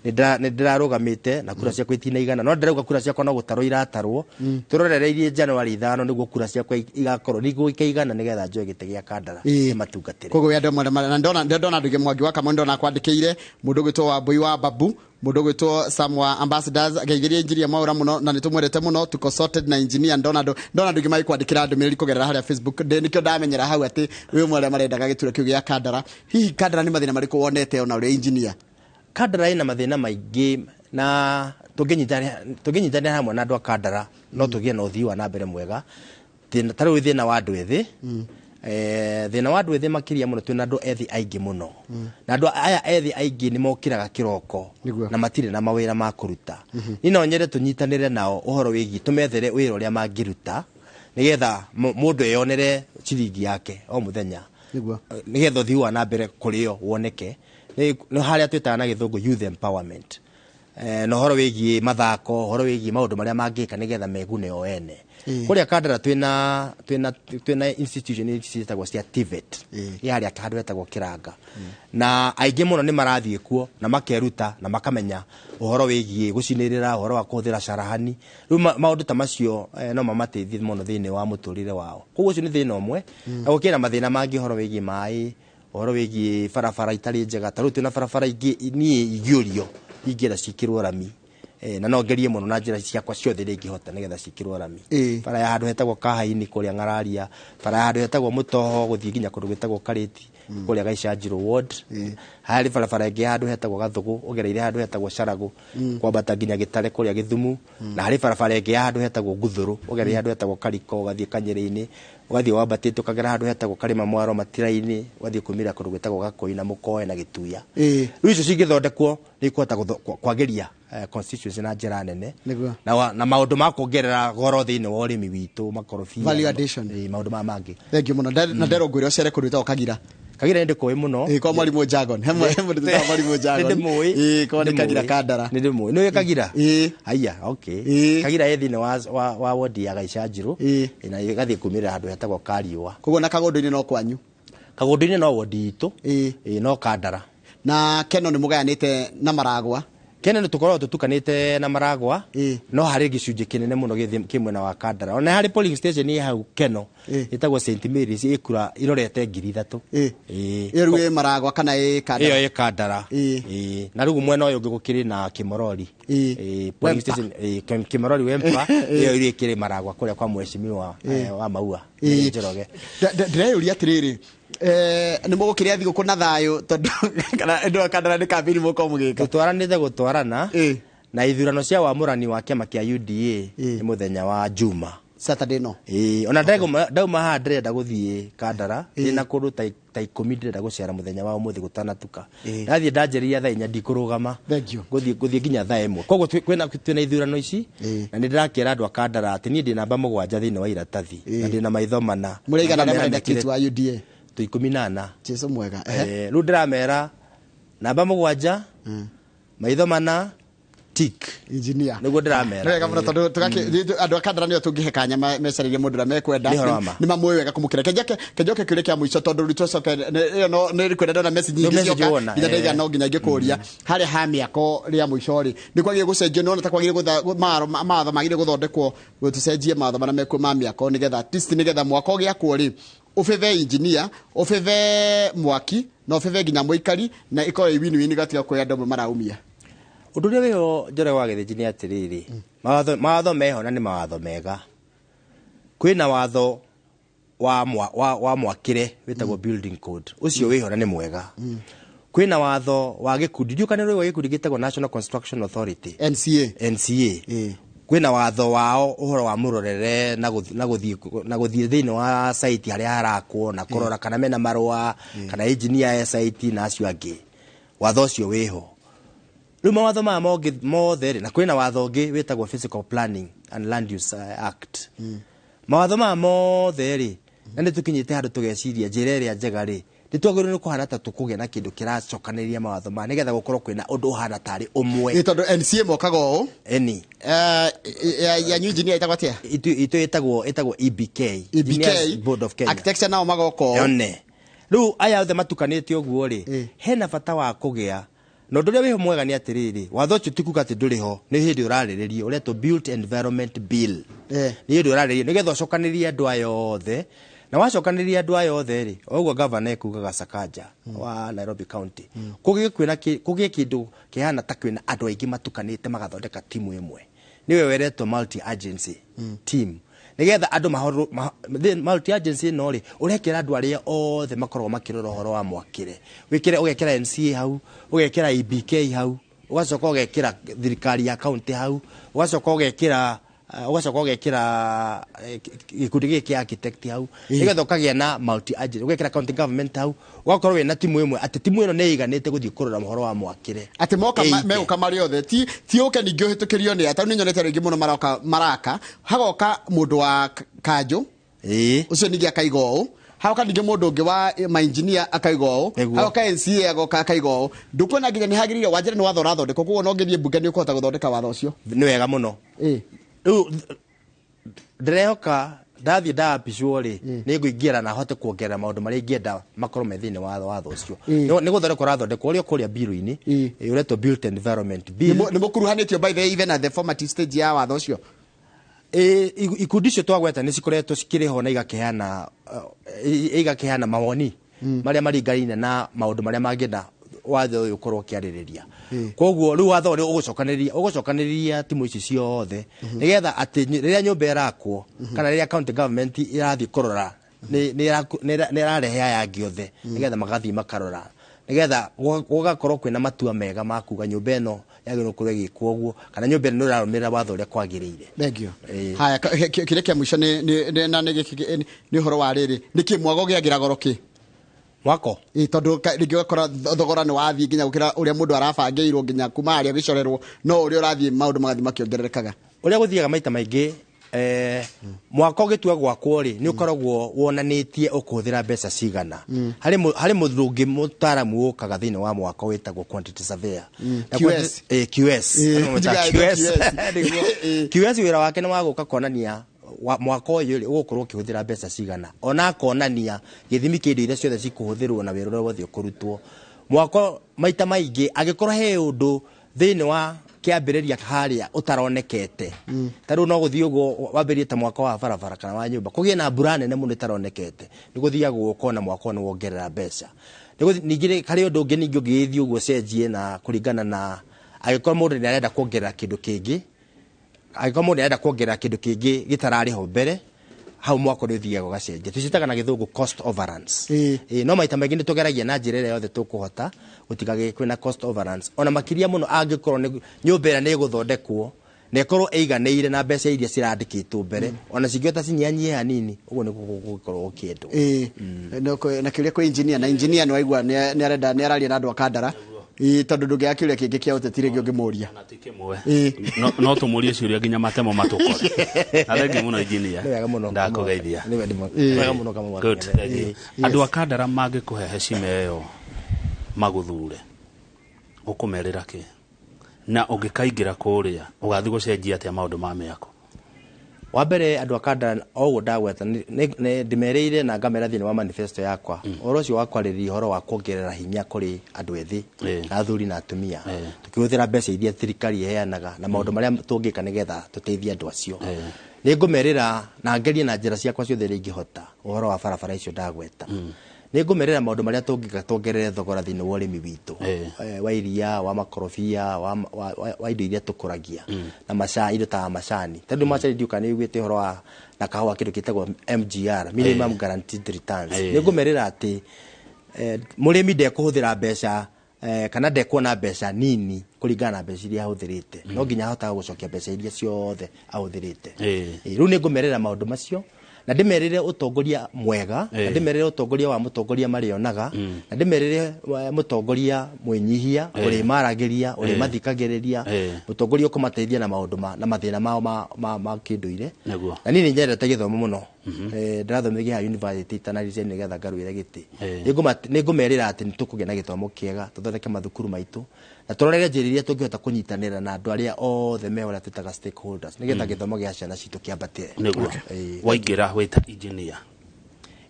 S2: nĩ ndĩrarũgamĩte na kura ciakwa itinaigana. No ndĩrauga kura ciakwa no gũtarwo iratarwo. Tũrorereirie January 5 nĩguo kura ciakwa igakorwo nĩguo ikaigana nĩgetha njoe gĩtĩ gĩa Kandara ndĩmatungatĩre.
S1: Koguo wĩ andũ amwe na ndona andũ aingĩ Mwangi wa Kamau ndona akwandĩkĩire, mũndũ ũgwĩtwo Wambui wa Babu, mũndũ ũgwĩtwo Sam wa Ambassadors, ngeithĩria engineer Mwaura mũno na nĩtũmwendete mũno, tuko sorted na engineer. Ndona andũ aingĩ magĩkwandĩkĩra ndũmĩrĩri kũgerera harĩa Facebook. Nĩkĩo ndamenyera hau atĩ wĩ ũmwe arĩa marendaga gĩturwa kĩu gĩa Kandara. Hihi Kandara nĩ mathĩna marĩkũ wonete ona ũrĩ engineer?
S2: Kandara ĩna mathĩna maingĩ na tũngĩnyitanĩra hamwe na andũ a Kandara no tũgĩe na ũthii wa na mbere mwega. Ta rĩu thĩna wa andũ ethĩ, thĩna wa andũ ethĩ makĩria mũno, twĩna andũ ethĩ aingĩ mũno. Na andũ aya ethĩ aingĩ nĩ mokĩraga kĩroko na matirĩ na mawĩra ma kũruta. Niĩ no nyende tũnyitanĩre nao ũhoro wĩgiĩ tũmethere wĩra ũrĩa mangĩruta nĩgetha mũndũ eyonere ciringi yake o mũthenya. Nĩgetha ũthii wa na mbere kũrĩ o woneke. Nĩ harĩa twĩtaga na gĩthũngũ youth empowerment. Na ũhoro wĩgiĩ mathako, ũhoro wĩgiĩ maũndũ marĩa mangĩka nĩgetha megune o ene. Kũrĩa Kandara twĩna institution ici ciĩtagwo cia TVET, ĩ harĩa handũ hetagwo Kĩranga, na aingĩ mũno nĩ marathiĩ kuo na makeruta na makamenya ũhoro wĩgiĩ gũcinĩrĩra, ũhoro wa kũhũthĩra carahani. Rĩu maũndũ ta macio no mamateithie mũno thĩinĩ wa mũtũrĩre wao. Koguo ũcio nĩ thĩna ũmwe, na gũkĩrĩ na mathĩna mangĩ, ũhoro wĩgiĩ maĩ, ũhoro wĩgiĩ barabara itarĩ njega. Ta rĩu twĩna barabara ingĩ niĩ ingĩũrio ingĩenda ciĩkĩrwo rami, na no ngerie mũno na njĩra ciakwa ciothe iria ingĩhota nĩgetha ciĩkĩrwo rami. Bara ya handũ hetagwo Kahaini kũrĩa Ng'araria, bara ya handũ hetagwo Mũtoho gũthiĩ nginya kũndũ gwĩtagwo Karĩti kũrĩa Gaicanjirũ ward. Harĩ barabara ĩngĩ ya handũ hetagwo Gathũgũ ũgereire handũ hetagwo Caragũ kwambata nginya Gĩtare kũrĩa Gĩthumu, na harĩ barabara ĩngĩ ya handũ hetagwo Nguthũrũ ũgereire handũ hetagwo Kariko ũgathiĩ Kanyĩrĩ-inĩ, ũgathiĩ wambatĩte ũkagera handũ hetagwo Karĩma Mwaro Matira-inĩ, ũgathiĩ kumĩra kũndũ gwĩtagwo Gakũi na Mũkoe na Gĩtuya. Rĩu icio cingĩthondekwo nĩ ikũhota kwagĩria constituency na njĩra nene. Na maũndũ ma kuongerera goro thĩinĩ wa ũrĩmi witũ, makorobia,
S1: Value addition.
S2: Maũndũ maya mangĩ.
S1: Thank you mũno. Na nderwo ngwĩre ũcere kũndũ gwĩtagwo Kagira.
S2: Kagira nĩ ndĩkũĩ mũno.
S1: Ĩ, kwa Mwarimũ Jagon. He mũndũ twĩtaga Mwarimũ Jagon.
S2: Nĩ ndĩmũĩ.
S1: Ĩ, kwa nĩ Kagira
S2: Nĩndĩmũĩ.
S1: Kandara.
S2: Nĩ ndĩmũĩ. Nĩ ũĩ Kagira?
S1: Ĩ.
S2: Haiya, okay.
S1: Ĩ.
S2: Kagira ĩ thĩinĩ wa wodi ya Gaicanjirũ.
S1: Ĩ.
S2: Na ĩgathiĩ kumĩrĩra handũ hetagwo Kariũa.
S1: Koguo na Kagũndũ-inĩ no kwanyu?
S2: Kagũndũ-inĩ no wodi itũ.
S1: Ĩ.
S2: Ĩ, no Kandara.
S1: Na Keno nĩ mũgayanĩte na Maragwa?
S2: Keno nĩ tũkoragwo tũtukanĩte na Maragwa. No harĩ gĩcunjĩ kĩnene mũno kĩ mwena wa Kandara. Ona harĩ polling station ĩ hau Keno, ĩtagwo St Mary's, ĩkura irorete 3,000.
S1: Ĩyo rĩu ĩ Maragwa kana ĩ Kandara?
S2: Ĩyo ĩ Kandara. Na rĩu mwena ũyũ ũngĩ gũkĩrĩ na Kĩmorori. Polling
S1: Wempa.
S2: station, Kĩmorori Wempa, ĩyo ĩrĩa ĩkĩrĩ Maragwa kũrĩa kwa mheshimiwa, wa Maua, Njoroge.
S1: Ndĩreyũria atĩrĩrĩ, nĩ mũgũkĩrĩa thigũkũ na thayũ tondũ kana andũ a Kandara nĩ kambĩini mũgũkorwo mũgĩka?
S2: Tũtwaranĩte gũtwarana. Na ithurano cia wamũrani wa kĩama kĩa UDA nĩ mũthenya wa Juma.
S1: Saturday no.
S2: Ona ndauma haha ndĩrenda gũthiĩ Kandara, ndĩna kũndũ ta 10 ndĩrenda gũcera mũthenya wa ũmũthĩ gũtanatuka. Ndathiĩ ndanjĩrĩria thaa 4 ndikũrũgama.
S1: Thank you.
S2: Ngũthiĩ nginya thaa 1. Koguo twĩna ithurano ici, na nĩ ndĩrakĩra andũ a Kandara atĩ niĩ ndĩ namba 7 thĩinĩ wa iratathi, na ndĩ na maitho mana.
S1: Mũraigana
S2: Na
S1: arĩa marenda
S2: ndamera
S1: kiti wa UDA?
S2: Tũ 14.
S1: Jesu mwega.
S2: Rĩu ndĩramera namba 7, maitho mana, tick.
S1: Engineer.
S2: Nĩguo ndĩramera.
S1: Nĩ wega mũno tondũ andũ a Kandara nĩo tũngĩhe kanya mecarĩrie mũndũ ũrĩa mekwenda.
S2: Nĩ ũhoro wa ma.
S1: Nĩ mamũĩ wega kũmũkĩra. Kenjoke kĩũria kĩa mũico tondũ rĩu tũcoke, ĩyo no, nĩ kwenda ndona message nyingĩ
S2: Nĩ message
S1: cioka,
S2: wona,
S1: nginya ndaiga no nginya ingĩkũria. Harĩa ha mĩako rĩa mũico rĩ, nĩ kwagĩrĩire gũcenjio, nĩ wona ta kwagĩrĩire mawatho magĩrĩire gũthondekwo, tũcenjie mawatho marĩa mekuo ma mĩako nĩgetha at least nĩgetha mwako ũgĩakwo rĩ, ũbĩbe engineer, ũbĩbe mwaki, na ũbĩbe nginya mũikari, na ĩkorwo ĩ win-win gatiga kwĩ andũ amwe maraumia.
S2: Ũndũ ũrĩa wĩho Njoroge wa Gĩthĩnji nĩ atĩrĩrĩ, mawatho meho na nĩ mawatho mega. Kwĩna watho wa mwakĩre wĩtagwo building code, ũcio wĩho na nĩ mwega. Kwĩna watho wa gĩkundi, ndiũĩ kana nĩ ũĩ gĩkundi gĩtagwo National Construction Authority.
S1: NCA.
S2: NCA. Kwĩna watho wao ũhoro wa mũrorere na gũthiĩ thĩinĩ wa site harĩa harakwo na kũrora kana mena marũa, kana engineer e site na acio angĩ. Watho ũcio wĩho. Rĩu mawatho maya mothe rĩ, na kwĩna watho ũngĩ wĩtagwo Physical Planning and Land Use Act. Mawatho maya mothe rĩ, na nĩ tũkinyĩte handũ tũgeciria njĩra ĩrĩa njega rĩ, nĩ twagĩrĩirwo nĩ kũhana ta tũkũgĩa na kĩndũ kĩracokanĩrĩria mawatho maya nĩgetha gũkorwo kwĩna ũndũ ũhana tarĩ ũmwe.
S1: Ĩ, tondũ NCA mokaga ũũ.
S2: Eni.
S1: Ya new engineer ĩtagwo atĩa?
S2: Itu ĩtagwo EBK.
S1: EBK.
S2: Engineers Board of Kenya.
S1: Architecture nao magoka ũũ.
S2: Yone. Rĩu aya othe matukanĩte ũguo rĩ, hena bata wa kũgĩa. Na ũndũ ũrĩa wĩho mwega nĩ atĩrĩrĩ, watho ũcio ti kuga atĩ ndũrĩ ho, nĩ hĩndĩ ũrarĩrĩrio, ũretwo Built Environment Bill. Nĩ hĩndĩ ũrarĩrĩrio, nĩgetha ũcokanĩrĩrie andũ aya othe. Na wacokanĩrĩria andũ aya othe rĩ, o ũguo gavana ekugaga Sakaja wa Nairobi County. Kũgĩe kwĩna kũgĩe kĩndũ kĩhana ta kwĩna andũ aingĩ matukanĩte magathondeka timu ĩmwe. Nĩwe weretwo multi agency team. Nĩgetha andũ mahoro, the multi agency ĩno rĩ, ũrekĩra andũ arĩa othe makoragwo makĩrora ũhoro wa mwakĩre. Wĩkĩre, ũgekĩra NCA hau, ũgekĩra EBK hau, ũgacoka ũgekĩra thirikari ya county hau, ũgacoka ũgekĩra ũgacoka ũgekĩra gĩkundi gĩkĩ kĩa architect hau, nĩgetha ũkagĩa na multi agency, ũgekĩra county government hau, ũgakorwo wĩna timu ĩmwe, atĩ timu ĩno nĩ ĩiganĩte gũthiĩ kũrora ũhoro wa mwakĩre.
S1: Atĩ moka
S2: Ĩige.
S1: megũka marĩ othe, ti ũke ningĩ ũhĩtũkĩrio nĩ aya, tondũ nĩ nyonete rĩngĩ mũno maroka maraka, hagoka mũndũ wa kanjũ, ũcio ningĩ akaiga ũũ, Haoka ningĩ mũndũ ũngĩ wa mainjinia akaiga ũũ.
S2: Nĩguo.
S1: Haoka NCA agoka akaiga ũũ. Ndũkuona nginya nĩ hagĩrĩire wanjĩra nĩ watho ũrathondekwo, koguo no ũngĩthiĩ mbunge nĩ ũkũhota gũthondeka watho ũcio.
S2: Nĩ wega mũno. Rĩu ndĩrehoka ndathiĩ ndapicwo rĩ, nĩ ngũingĩra na hote kuongerera maũndũ marĩa ingĩenda makorwo me thĩinĩ wa watho ũcio. Nĩ gũthondekwo ũrathondekwo ũrĩa kũrĩa bill-inĩ ũretwo Built Environment Bill.
S1: Nĩ mũkuruhanĩtio by the way, even at the formative stage ya watho ũcio?
S2: Ikundi icio twagweta nĩ cikoretwo cikĩrĩ ho na igakeana mawoni marĩa maringaine na maũndũ marĩa mangĩenda watho ũyũ ũkorwo ũkĩarĩrĩria. Koguo rĩu watho ũrĩa ũgũcokanĩrĩria timu ici ciothe nĩgetha atĩ rĩrĩa nyũmba ĩrakwo kana rĩrĩa county government ĩrathiĩ kũrora nĩ ĩrarehe aya angĩ othe nĩgetha magathiĩ makarora nĩgetha gũgakorwo kwĩna matua mega ma kuga nyũmba ĩno yagĩrĩirwo gũkorwo ĩgĩkwo ũguo kana nyũmba ĩno nĩ ĩrarũmĩrĩra watho ũrĩa kwagĩrĩire.
S1: Thank you.
S2: Ĩĩ.
S1: Haya, kĩrĩa kĩa mũico nĩ na nĩ gĩkĩ, nĩ ũhoro wa rĩrĩ, nĩkĩ mwago gĩagĩra goro kĩ?
S2: Mwako.
S1: Ĩ, tondũ rĩngĩ ũgakora thogora nĩ wathiĩ nginya gũkĩra ũrĩa mũndũ arabangĩirwo nginya kuma harĩa gĩcorerwo, no ũrĩa ũrathiĩ maũndũ magathiĩ makĩongererekaga.
S2: Ũrĩa gũthiaga maita maingĩ, mwako ũgĩtua gwakwo rĩ, nĩ ũkoragwo wonanĩtie ũkũhũthĩra mbeca cigana. Harĩ mũndũ ũngĩ mũtaaramu ũkaga thĩinĩ wa mwako wĩtagwo quantity surveyor. Na
S1: QS.
S2: QS. Andũ mamwĩtaga
S1: Njigaga
S2: QS.
S1: QS.
S2: Nĩguo. QS wĩra wake nĩ wa gũka kuonania mwako ũyũ rĩ, ũgũkorwo ũkĩhũthĩra mbeca cigana, ona akonania gĩthimi kĩa indo iria ciothe cikũhũthĩrwo na wĩra ũrĩa wothe ũkũrutwo mwako. Maita maingĩ angĩkorwo he ũndũ thĩinĩ wa kĩambĩrĩria harĩa ũtaronekete, ta rĩu no gũthiĩ ũguo wambĩrĩrie ta mwako wa barabara kana wa nyũmba, kũgĩe na mbura nene mũno ĩtaronekete, nĩ gũthiaga ũkona mwako nĩ wongerera mbeca. Ningĩ rĩ, harĩ ũndũ ũngĩ ningĩ ũngĩgĩthiĩ ũguo ũcenjie na kũringana na angĩkorwo mũndũ nĩ arenda kuongerera kĩndũ kĩngĩ, angĩkorwo mũndũ nĩ arenda kuongerera kĩndũ kĩngĩ gĩtararĩ ho mbere hau, mwako nĩ ũthiaga ũgacenjia. Tũciĩtaga na gĩthũngũ cost overruns. Ĩĩ, no maita maingĩ nĩ tũgeragia na njĩra ĩrĩa yothe tũkũhota gũtigagĩ kwĩna cost overruns, ona makĩria mũno angĩkorwo nĩ nyũmba ĩrĩa nĩ ĩgũthondekwo na ĩkorwo ĩiganĩire na mbeca iria cirandĩkĩtwo mbere, ona cingĩhota cinyihanyihe hanini, ũguo nĩguo gũgĩkorwo gũkĩendwo.
S1: Ĩĩ. Na kĩũria kwĩ engineer, na engineer nĩ waigua nĩ arenda nĩ araria na andũ a Kandara. Ĩĩ, tondũ ndũngĩaga kĩũria kĩngĩ kĩa ũteti rĩngĩ ũngĩmũria.
S3: Na ti kĩmwe.
S1: Ĩĩ.
S3: No tũmũrie ciũria nginya matemo matũkore. Na thengi mũno, engineer.
S2: Nĩ wega mũno.
S3: Ndakũgeithia.
S2: Nĩ wega mũno Kamau.
S3: Good, thank you. Andũ a Kandara mangĩkũhe hecima ĩyo magũthure, ũkũmerĩra kĩ? Na ũngĩkaingĩra kũrĩa ũgathiĩ gũcenjia atĩa maũndũ ma mĩako?
S2: Wa mbere, andũ a Kandara, o ũguo ndagweta, nĩ ndĩmerĩire na ngamera thĩinĩ wa manifesto yakwa ũhoro ũcio wa kwarĩrĩria ũhoro wa kuongerera hinya kũrĩ andũ ethĩ na athuri na atumia, tũkĩhũthĩra mbeca iria thirikari ĩheanaga na maũndũ marĩa tũngĩka nĩgetha tũteithie andũ acio. Nĩ ngũmerĩra na ngerie na njĩra ciakwa ciothe iria ingĩhota ũhoro wa barabara icio ndagweta. Nĩ ngũmerĩra maũndũ marĩa tũngĩka tuongerere thogora thĩinĩ wa ũrĩmi witũ, wa iria, wa makorobia, wa indo iria tũkũragia na macani, indo ta macani. Tondũ macani ndiũka nĩ ũiguĩte ũhoro wa na kahũa, kĩndũ gĩtagwo MGR, minimum guaranteed returns. Nĩ ngũmerĩra atĩ mũrĩmi ndekũhũthĩra mbeca kana ndekuona mbeca nini kũringana na mbeca iria ahũthĩrĩte, no nginya ahotaga gũcokia mbeca iria ciothe ahũthĩrĩte. Rĩu nĩ ngũmerĩra maũndũ macio na ndĩmerĩre ũtongoria mwega, na ndĩmerĩre ũtongoria wa mũtongoria marĩonaga, na ndĩmerĩre mũtongoria mwĩnyihia, ũrĩmaragĩria, ũrĩmathikagĩrĩria, mũtongoria ũkũmateithia na maũndũ na mathĩna mao ma kĩndũire. Na niĩ nĩ nyendete gĩthomo mũno. Ndĩrathomire haha university itanaricia nĩgetha ngaruĩre gĩtĩ. Nĩ ngũmerĩra atĩ nĩ tũkũgĩa na gĩthomo kĩega, tũthondeke mathukuru maitũ na tũrorere njĩra iria tũngĩhota kũnyitanĩra na andũ arĩa othe me ũrĩa twĩtaga stakeholders nĩgetha gĩthomo gĩa ciana citũ kĩambatĩre.
S3: Waingĩra wĩta engineer?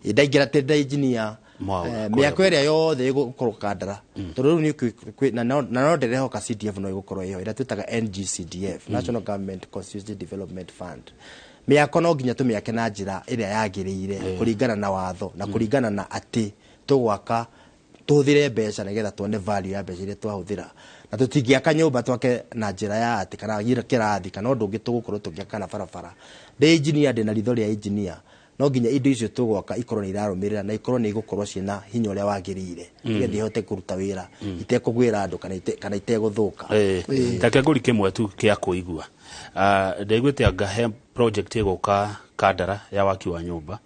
S2: Ĩĩ, ndaingĩra tĩ engineer.
S3: Mwaura, kũrĩa
S2: Mĩako ĩrĩa yothe ĩgũkorwo Kandara, tondũ rĩu nĩ na no ndĩrehoka CDF no ĩgũkorwo ĩho, ĩrĩa twĩtaga NGCDF, National Government Constituency Development Fund. Mĩako no nginya tũmĩake na njĩra ĩrĩa yagĩrĩire kũringana na watho na kũringana na atĩ tũgwaka tũhũthĩre mbeca nĩgetha tuone value ya mbeca iria twahũthĩra, na tũtingĩaka nyũmba twake na njĩra ya atĩ kana kĩrathi kana ũndũ ũngĩ tũgũkorwo tũgĩaka na barabara. Ndĩ engineer, ndĩ na ritho rĩa engineer, no nginya indo icio tũgwaka ikorwo nĩ irarũmĩrĩra na ikorwo nĩ igũkorwo ciĩna hinya ũrĩa wagĩrĩire nĩgetha ihote kũruta wĩra itekũgwĩra andũ kana itegũthũka.
S3: Reke ngũri kĩmwe tu kĩa kũigua. Ndaiguĩte anga he project ĩgũka Kandara ya waki wa nyũmba,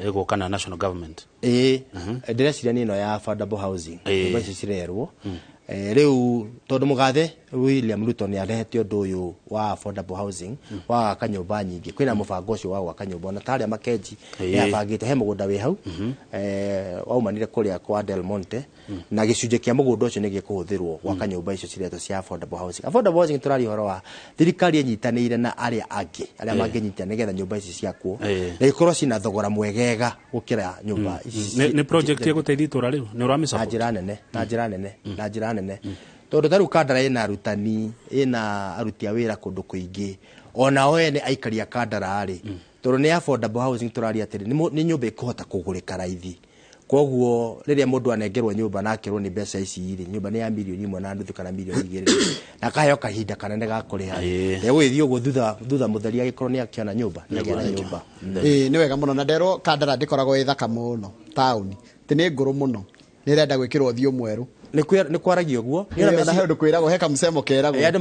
S3: ĩgũka na national government.
S2: Ĩĩ, ndĩreciria nĩ ĩno ya affordable housing, nyũmba ici cirerwo. Rĩu tondũ mũgathe William Ruto nĩ arehete ũndũ ũyũ wa affordable housing, wa gwaka nyũmba nyingĩ, kwĩna mũbango ũcio wa gwaka nyũmba ona tarĩa Makenji nĩ abangĩte he mũgũnda wĩ hau, waumanire kũrĩa kwa Del Monte, na gĩcunjĩ kĩa mũgũnda ũcio nĩ gĩkũhũthĩrwo gwaka nyũmba icio ciretwo cia affordable housing. Affordable housing tũraria ũhoro wa thirikari ĩnyitanĩire na arĩa angĩ arĩa mangĩnyita nĩgetha nyũmba ici ciakwo na ikorwo cina thogora mwegega gũkĩra nyũmba ici.
S3: Nĩ project ĩgũteithia itũra rĩu nĩ ũramĩ
S2: na
S3: support?
S2: Njĩra nene, na njĩra nene, na njĩra nene, tondũ ta rĩu Kandara ĩna arutani, ĩna aruti a wĩra kũndũ kũingĩ, onao ene aikari a Kandara rĩ, tondũ nĩ affordable housing tũraria atĩrĩ, nĩ nyũmba ĩkũhota kũgũrĩka raithi. Koguo rĩrĩa mũndũ anengerwo nyũmba na akerwo nĩ mbeca ici rĩ, nyũmba nĩ ya 1.5 million kana 2 million na akaheo kahinda kanene ga kũrĩha, egũgĩthiĩ ũguo thutha mũtheri agĩkorwo nĩ akĩona nyũmba, nĩ agĩa na nyũmba.
S1: Ĩĩ, nĩ wega mũno. Na nderwo Kandara ndĩkoragwo ĩ thaka mũno taũni, atĩ nĩ ngũrũ mũno, nĩ ĩrenda gwĩkĩrwo ũthiũ mwerũ.
S2: Nĩ kwaragio ũguo.
S1: Ĩĩ, ona he ũndũ kwĩragwo, he kamũcemo keragwo.
S2: Andũ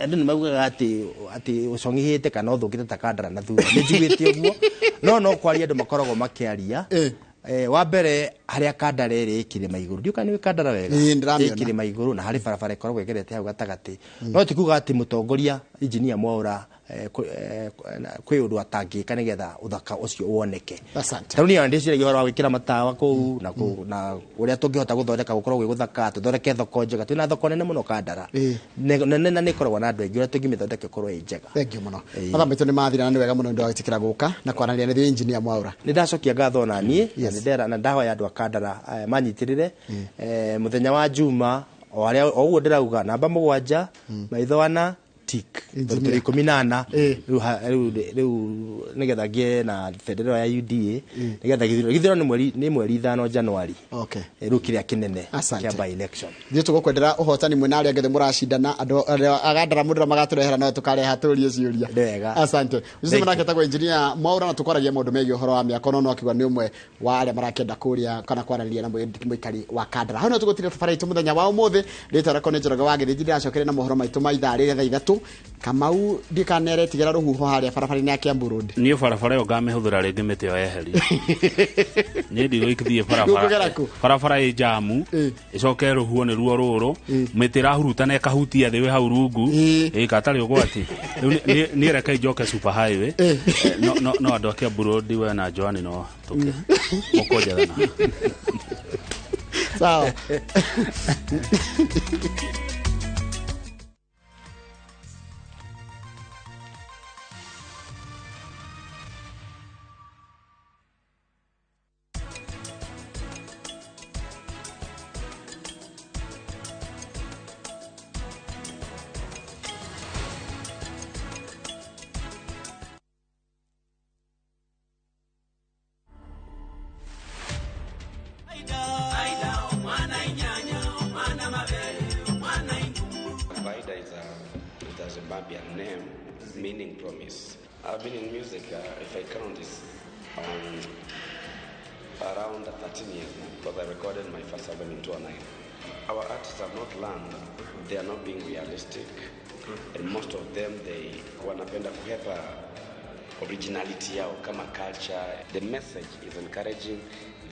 S2: nĩ maugaga atĩ ũcong'ihĩte kana ũthũkĩte ta Kandara na thutha, nĩ njiguĩte ũguo, no kwaria andũ makoragwo makĩaria. Wa mbere harĩa Kandara ĩrĩ ĩ kĩrĩma igũrũ, ndiũ kana nĩ Kandara wega.
S1: Ĩĩ, ndĩramĩona.
S2: Ĩ kĩrĩma igũrũ na harĩ barabara ĩkoragwo ĩgerete hau gatagatĩ, no ti kuga atĩ mũtongoria injinia Mwaura kwĩ ũndũ atangĩka nĩgetha ũthaka ũcio woneke.
S1: Asante.
S2: Ta rĩu niĩ ona ndĩciragia ũhoro wa gwĩkĩra matawa kũu na ũrĩa tũngĩhota gũthondeka gũkorwo gwĩ gũthaka, tũthondeke thoko njega. Twĩna thoko nene mũno Kandara. Nene na nĩ ĩkoragwo na andũ aingĩ, ũrĩa tũngĩmĩthondeka ĩkorwo ĩ njega.
S1: Thank you mũno. Mathaa maitũ nĩ mathira, na nĩ wega mũno nĩ ũndũ wa gwĩtĩkĩra gũka na kwaranĩria na ithuĩ, engineer Mwaura.
S2: Nĩ ndacokia ngatho na niĩ na nĩ ndera na ndahoya andũ a Kandara manyitĩrĩre mũthenya wa Juma o harĩa o ũguo ndĩrauga, namba 7 maitho ana tick.
S1: Engineer.
S2: Tondũ 14 rĩu nĩgetha ngĩe na bendera ya UDA nĩgetha gĩthurano nĩ mweri 5 Januari. Rĩu kĩrĩa kĩnene
S1: Asante.
S2: kĩa by election.
S1: Ithuĩ tũgũkwendera ũhotani mwena arĩa angĩ othe mũracindana, andũ arĩa agandara mũndũ magatũrehera no tũkareha tũrie ciũria.
S2: Nĩ wega.
S1: Asante. Ũcio
S2: Thank
S1: manake tagwo engineer Mwaura, na tũkwaragia maũndũ megiĩ ũhoro wa mĩako, no akiuga nĩ ũmwe wa arĩa marakĩenda kũria kana kwaranĩria na mũikari wa Kandara. Hau no tũgũtiria thabarĩ itũ mũthenya wa ũmũthĩ. Rĩtwa rĩakwa nĩ Njoroge wa Gĩthĩnji, ndĩracokere na mohoro maitũ ma ithaa rĩrĩa thaa 3. Kamau, ndikaneretigĩra rũhuho harĩa barabara-inĩ ya Kiambu Road.
S3: Niĩ barabara ĩyo ngamĩhũthĩra rĩngĩ mĩtĩ ĩyo yeherio. Niĩ ndigũgĩthiĩ
S1: Ũkũgera
S3: barabara
S1: kũ?
S3: Barabara ĩ jamu, ĩcoke rũhuho nĩruo rũrũ, mĩtĩ ĩrahurutana ĩkahutia thĩ wĩ hau rungu. Ĩ katarĩ ũgwati. Rĩu niĩ reke njoke super highway. No andũ a Kiambu Road, we na Joani no tũke mũkũnjethana.
S1: Sawa.
S4: Vaida is a Zimbabwean name meaning promise. I've been in music, if I count this, around 13 years now, because I recorded my first album in 2009. Our artists have not learned, they are not being realistic, and most of them, they wanapenda kuhepa originality yao kama culture. The message is encouraging the